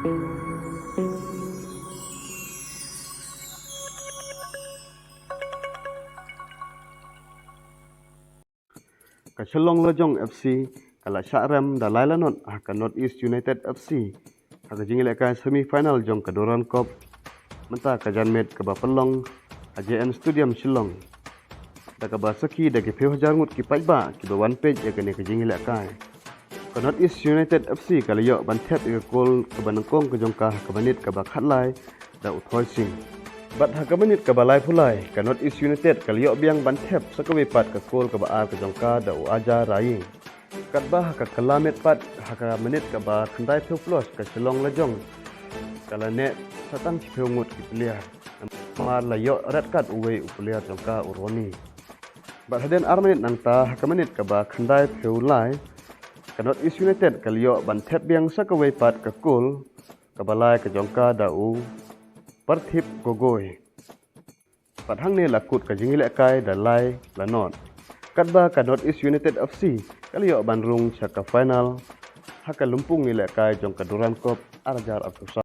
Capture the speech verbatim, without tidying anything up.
Ka Shillong Lajong F C ka la shah rem da lai la not ha ka North East United F C ha ka jingïalehkai semi final jong ka Durand Cup mynta ka janmiet kaba pynlong ha J N Stadium Shillong, da kaba sakhi da ki phew hajar ngut ki paidbah kiba wan peit ïa kane ka jingïalehkai. Ka North East United F C ka la ïoh ban thep ïa ka kol kaba nyngkong ka jong ka ha ka minit kaba khatlai da u Thoi Singh. Bad ha ka minit kaba laiphew lai ka North East United ka la ïoh biang ban thep sa kawei pat ka kol kaba ar ka jong ka da u Aja Raying. Katba ha ka kylla miet pat ha ka minit kaba khyndaiphew plus ka Shillong Lajong ka la neh sa tang shiphew ngut ki player, namar la ïoh red card uwei u player jong ka, u Ronnie. Bad hadien ar minit nangta ha ka minit kaba khyndaiphew lai ka North East United ka la ïoh ban thep biang sa kawei pat ka kol kaba lai ka jong ka da u Parthip Gogoi. Bad hangne la kut ka jingïalehkai da lai la not. Katba ka North East United F C ka la ïoh ban rung sha ka final ha ka lympung ïalehkai jong ka Durand Cup ar hajar arphew saw.